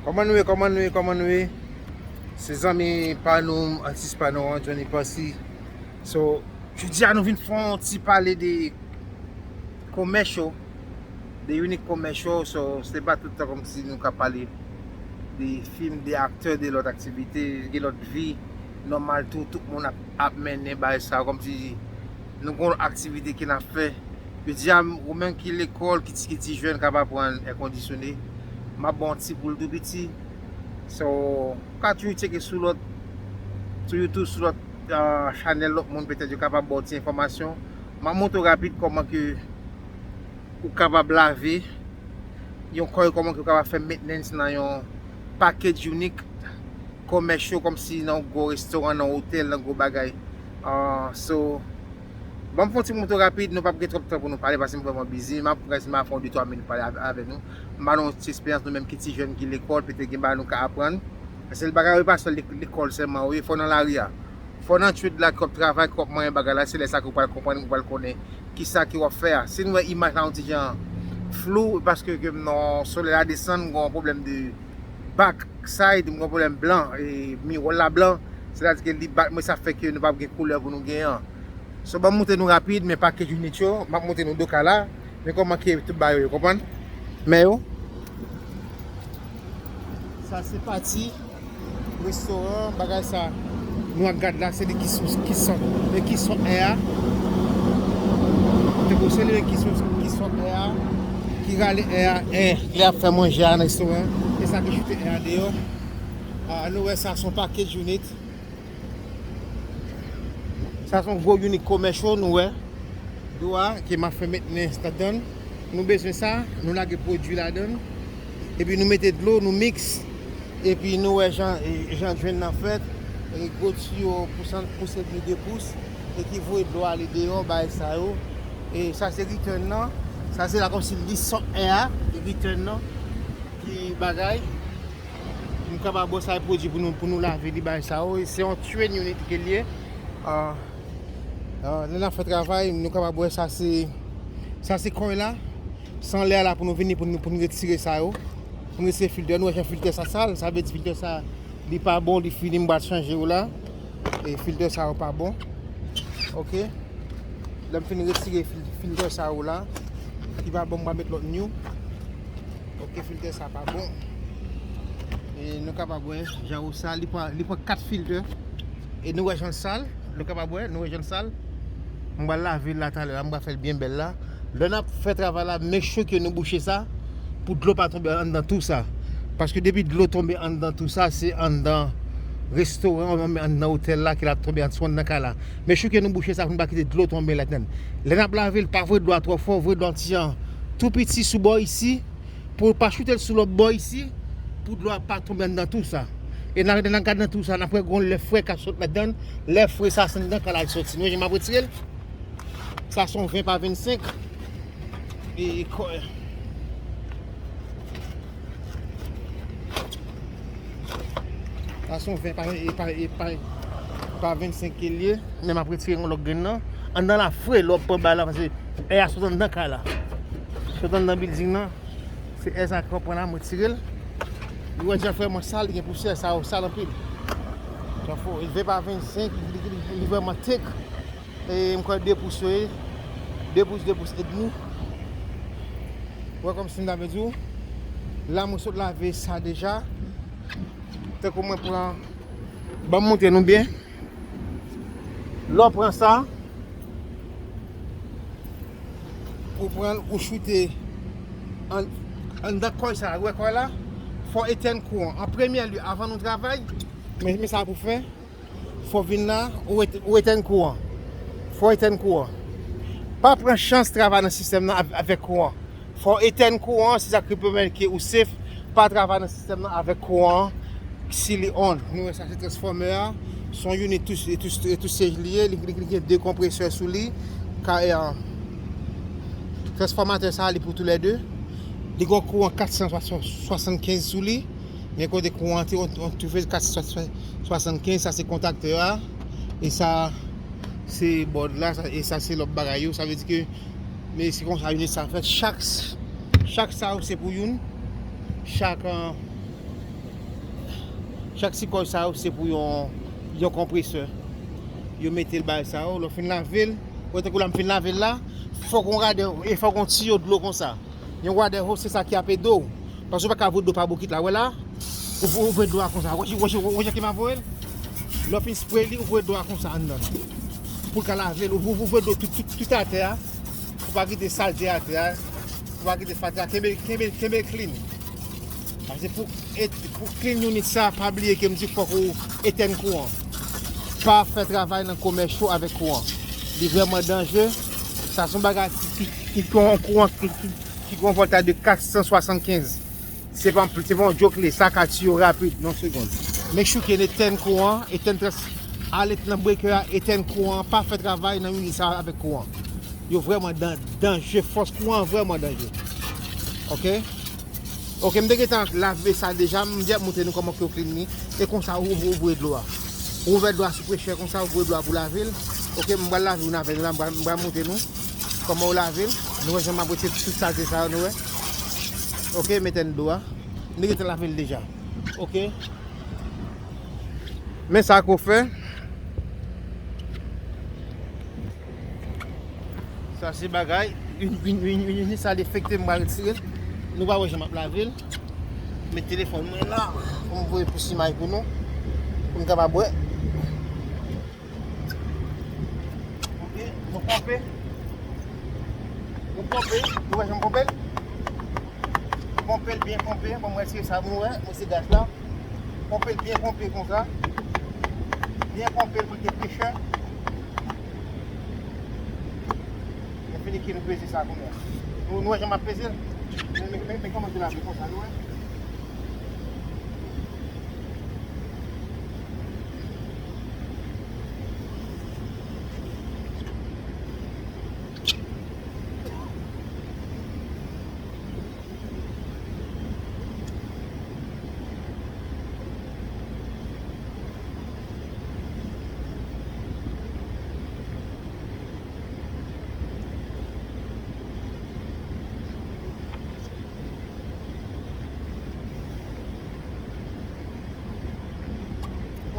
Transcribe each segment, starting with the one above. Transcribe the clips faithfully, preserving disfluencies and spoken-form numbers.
Kòman nou ye, kòman nou ye, kòman nou ye? Se zanmi pa nou, atis pa nou an, Johnny Passy. So, jodi a nou vin fè yon ti pale de commercial, de Unique Commercial. So, se pa tout tan kòmsi nou ka pale de fim, de aktè, de lòt aktivite, gen lòt vi nòmal tou, tout moun ap, ap mennen bagay sa, kòmsi nou gen aktivite ke n ap fè. Jodi a, ou menm ki lekòl, ki ti, ki ti jèn k ap aprann èkondisyone, m ap ba w yon ti boul tou piti. So, ou ka toujou tcheke sou lòt, sou YouTube, sou lòt, ah, chanèl lòt moun, petèt yo kapab ba w ti enfòmasyon. M ap montre w rapid kòman ke ou kapab lave yon kòy, kòman ke ou kapab fè maintenance nan yon package Unique Commercial, kòmsi nan yon gwo restoran, nan yon otèl, nan gwo bagay. Ah, so, ban m fè yon ti montre rapid, nou p ap gen twòp tan pou nou pale, paske m vrèman busy, m ap, prèske m ap fè yon de twa minit pale avè, avè nou. M ba nou yon ti esperyans, nou menm ki ti jèn ki lekòl, petèt gen bagay nou ka aprann. Paske bagay yo pa sèl lek-, lekòl sèlman, wi, fò nan lari a. Fò nan trade la, k ap travay, k ap manyen bagay la, se lè sa ke w pral konprann, w pral konnen kisa ke w ap fè a. Si nou wè imaj la yon ti jan flou, paske ke m nan solèy la desann, m gen yon pwoblèm de back side, m gen yon pwoblèm blan, e miwa la blan, sètadi ke li bat mwen, sa fè ke nou p ap gen koulè pou nou genyen an. So, ban m montre nou rapid, men package Unique yo, m ap montre nou do ka la, men kòman ke tout bagay yo, konprann? Men yo. Sa se pati restoran, bagay sa nou ap gad la, se li ki sou, ki sot, e ki sot è a. Te pou se li ki sot, ki sot è a, ki rale è a, è, lè ap fè manje a nan restoran, e sa ki choute è a deyò. Ah, nou wè sa se yon package Unique. Sa se yon gwo Unique Commercial, nou wè. Dlo a, ke m ap fè maintenance ladan l. Nou bezwen sa, nou lage pwodui ladan l. Epi nou mete dlo, nou mix. Epi nou wè jan, e, jan drain nan fèt. E gwo tiyo pousan, pouse dmi de pous. E ki voye dlo ale deyò, bagay sa yo. E sa se return nan. Sa se la kòmsi li sot è a, return nan. Ki bagay. Nou kapab bwè sa e pwodui pou nou, pou nou lave li bagay sa yo. Se yon train Unique ke l ye. Ah, ah, lè n ap fè travay, nou kapab bwè sa se, sa se kòy la. Se anlè a la pou nou vini, pou nou, pou nou retire sa yo. Pou nou retire filtè. Nou wè jan filtè sa sal, sa vle di filtè sa, li pa bon, li fini, m pral chanje yo la. E filtè sa yo pa bon. Oke. Lè m fin retire fil-, filtè sa yo la, ki pa bon, m pral met lòt new. Oke, filtè sa pa bon. E nou kapab wè, jan ou sa, li pran, li pran kat filtè. E nou wè jan l sal, nou kapab wè, nou wè jan l sal. M pral lave l la talè la, m pral fè l byen bèl la. Lè n ap fè travay la, make sure ke nou bouche sa, pou dlo pa tonbe anndan tou sa. Paske depi dlo tonbe anndan tou sa, se anndan restoran, anndan otèl la, ke l ap tonbe an sou anndan kay la. Make sure ke nou bouche sa, pou nou pa kite dlo tonbe ladan l. Lè n ap lave l, pa voye dlo a twò fò, voye dlo a ti jan tou piti sou bò isi, pou l pa choute l sou lòt bò isi, pou dlo a pa tonbe anndan tou sa. E nan, nan gad nan tou sa, n ap wè gon lè fre k ap sot ladan l, lè fre sa se anndan kay la l soti. Nou wè jan m ap retire l? Sa se yon ven pa vennsenk. E, e kò-, sa se yon ven pa, e pa, e pa, pa vennsenk ke l ye. Men m ap retire yon lòt grenn nan. Anndan la fre, lè w ap pran bagay la, paske è a sot anndan kay la. Sot anndan bilding nan. Se è sa k ap pran la, m retire l. Li wè jan frè mwen sal, li gen pousyè, sa yo sal anpil. Jan fò, ven pa vennsenk, li, li, li, li vrèman thick. E m kwè de pous yo ye. De pous, de pous edmi. Wè kòmsi m ta vle di w. La mwen sot lave sa deja. Tankou mwen pran, ban m montre nou byen. Lè w pran sa, ou pran l, ou choute an, anndan kòy sa, ou wè kòy la, fò w etèn kouran. An premyè lye, avan nou travay, men, men sa pou fè. Fò w vin la, ou et-, ou etèn kouran. Fò w etèn kouran. Pa pran chans travay nan sistèm nan av-, avèk kouran. Fò w etèn kouran, se sa ki pèmèt ke ou safe, pa travay nan sistèm nan avèk kouran an, si li on. Nou wè sa se transfòmè a, se yon unit tou, tou, tou, tou sej li ye, li, li, li gen de konpresè sou li. Ka, e, transfòmatè sa a, li pou toulède. Li gen yon kouran kat san swasannkenz sou li. Men kote kouran an te, on, on twouve kat san swasannkenz, sa se kontaktè a. E sa, se bòd la, sa, e sa se lòt bagay yo. Sa vle di ke, men se konsa unit sa fèt. Chak, chak sa yo se pou youn. Chak, euh, Chak ti kòj sa yo, se pou yon, yon konpresè. Yo mete l bay sa yo, lè w fin lave l, wè tankou la m fin lave l la, fòk yon radè, e fòk yon tiyo dlo konsa. Yon radè ho, se sa ki ap ede w. Paske w pa ka voye dlo pa bokit la, wè la. Ou, ou voye dlo a konsa. Wè, wè, wè, wè jan ke m ap voye l. Lè w fin spray li, ou voye dlo a konsa anndan l. Pou l ka lave l, ou, ou, ou voye dlo tout, tout, tout atè a. Pou pa kite salte atè a. Pou pa kite salte a. Kenbe, kenbe, kenbe l clean. Paske pou, et, pou clean unit sa, pa bliye ke m di fòk ou etèn kouran. Pa fè travay nan komè cho avèk kouran. Li vrèman danje. Sa se yon bagay ki, ki, ki, ki gen yon kouran ki, ki, ki gen yon vòltaj de kat san swasannkenz. Se pa, se pa yon joke li, sa ka tiye w rapid, nan yon segonn. Make sure ke n etèn kouran, etèn trans, ale nan breaker a, etèn kouran, pa fè travay nan unit sa avèk kouran. Yo vrèman dan-, danje, fòs kouran vrèman danje. Oke? Oke, m te gentan lave sa deja, m di ap montre nou kòman ke yo clean li. E konsa ou, ou, ou voye dlo a. Ou ouvè dlo a sou prechè konsa, ou voye dlo a pou lave l. Oke, m pral lave youn avè nou la, m pral, m pral montre nou kòman ou lave l. Nou wè jan m ap retire tout salte sa yo, nou wè. Oke, mete n dlo a. M te gentan lave l deja. Oke. Men sa ke w fè. Sa se bagay, yon, yon, yon, yon, yon sa defekte, m pral retire l. Nou pa wè jan m ap lave l. Met telefòn mwen la, pou m voye plis imaj pou nou, pou n kapab wè. Oke, nou ponpe. Nou ponpe, nou wè jan m ponpe l? Ponpe l byen ponpe, bon, mwen retire sa, nou wè, mwen se gaz la. Ponpe l byen ponpe konsa. Byen ponpe l pou l gen prechè. Lè fini ki nou peze sa kounye a. Nou, nou wè jan m ap peze l? Men, men, men, men kòman se lave konsa, nou wè?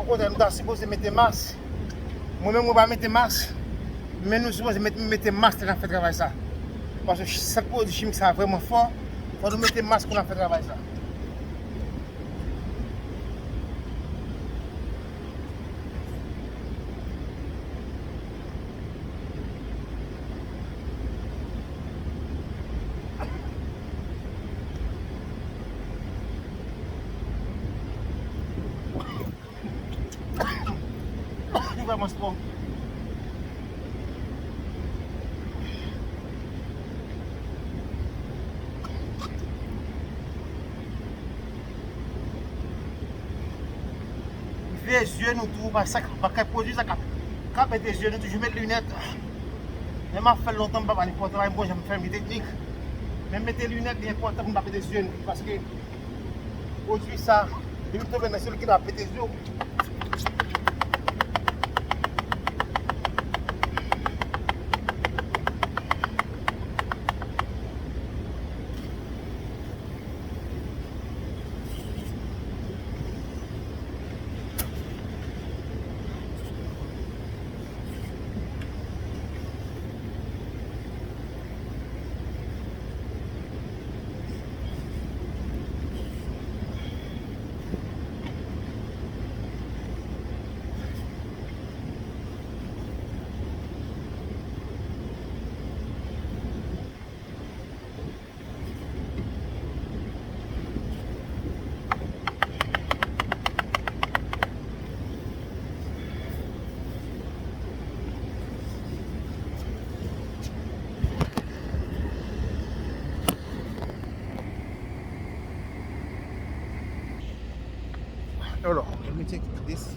Okontrè, nou ta sipoze mete mas. Mwen menm, mwen pa mete mas. Men nou sipoze mete, mete mas lè n ap fè travay sa. Paske sant pwodui chimik sa vrèman fò. Fò nou mete mas pou n ap fè travay sa. Li vrèman strong. Veye zye nou tou, pa sa, pa kèk pwodui sa k ap, k ap ede zye nou, toujou met linèt. Men m ap fè l lontan, m pa pale pòtan, m gon jan m fè m gen teknik. Men mete linèt, li enpòtan pou n pa pete zye nou, paske pwodui sa, depi l tonbe nan zye w, li gentan pete zye w. Hold on, let me take this.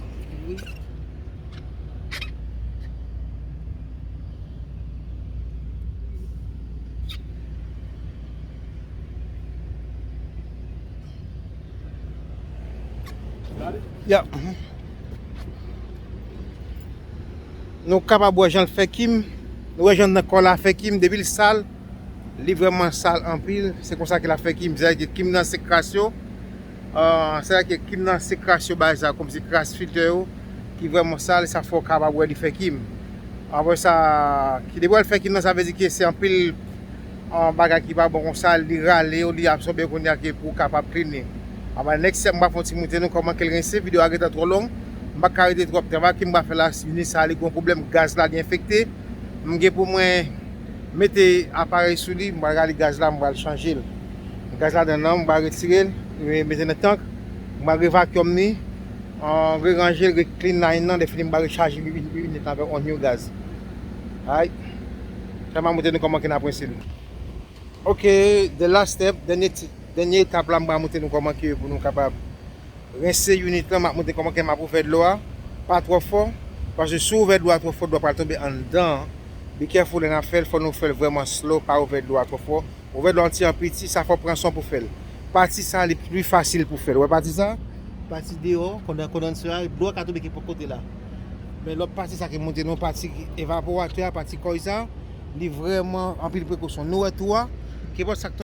Ya. Nou kapab wè jan l fè kim. Nou wè jan nan kò la fè kim. Depi l sal, li vrèman sal anpil. Se konsa ke l ap fè kim. Sa vle di kim nan se kras yo. Sa vle di ke kim nan se kras yo bay sa, kòmsi kras filtè yo ki vrèman sal, sa fè w kapab wè li fè kim. Apre sa, ki depi w al fè kim nan, sa vle di ke se anpil bagay ki pa bon konsa, li rale yo, li absòbe kounye a ke pou w kapab clean li. Anba next step, m va fè yon ti montre nou kòman ke l rense. Videyo a gentan twò long, m pa ka rete twòp travay ke m va fè la. Unit sa li gen yon pwoblèm, gaz la li enfekte. M gen pou mwen mete aparèy sou li, m pral rale gaz la, m pral chanje l. Gaz ladan nan, m pral retire l, mete nan tank, m pral revakyòm li, reranje l, reclean line nan, lè fini m pral rechaje unit la avèk on new gaz. Alright. Sa m ap montre nou kòman ke n ap rense l. Ok, the last step, dènye ti, dènye etap la, m pral montre nou kòman ke pou nou kapab rense unit la, m ap montre kòman ke m ap ouvè dlo a, pa twò fò, paske si w ouvè dlo a twò fò, dlo a pral tonbe anndan. Be careful lè n ap fè l, fò nou fè l vrèman slow, pa ouvè dlo a twò fò. Ouvè dlo a yon ti an piti, sa fò w pran swen pou fè l. Pati sa li pli fasil pou fè l. Wè pati sa? Pati deyò, kondan, kondansè a, dlo a ka tonbe kenpòt kote la. Men lòt pati sa ki montre nou, pati evaporatè a, pati kòy sa, li vrèman anpil prekosyon. Nou wè tou a, kenpòt sa k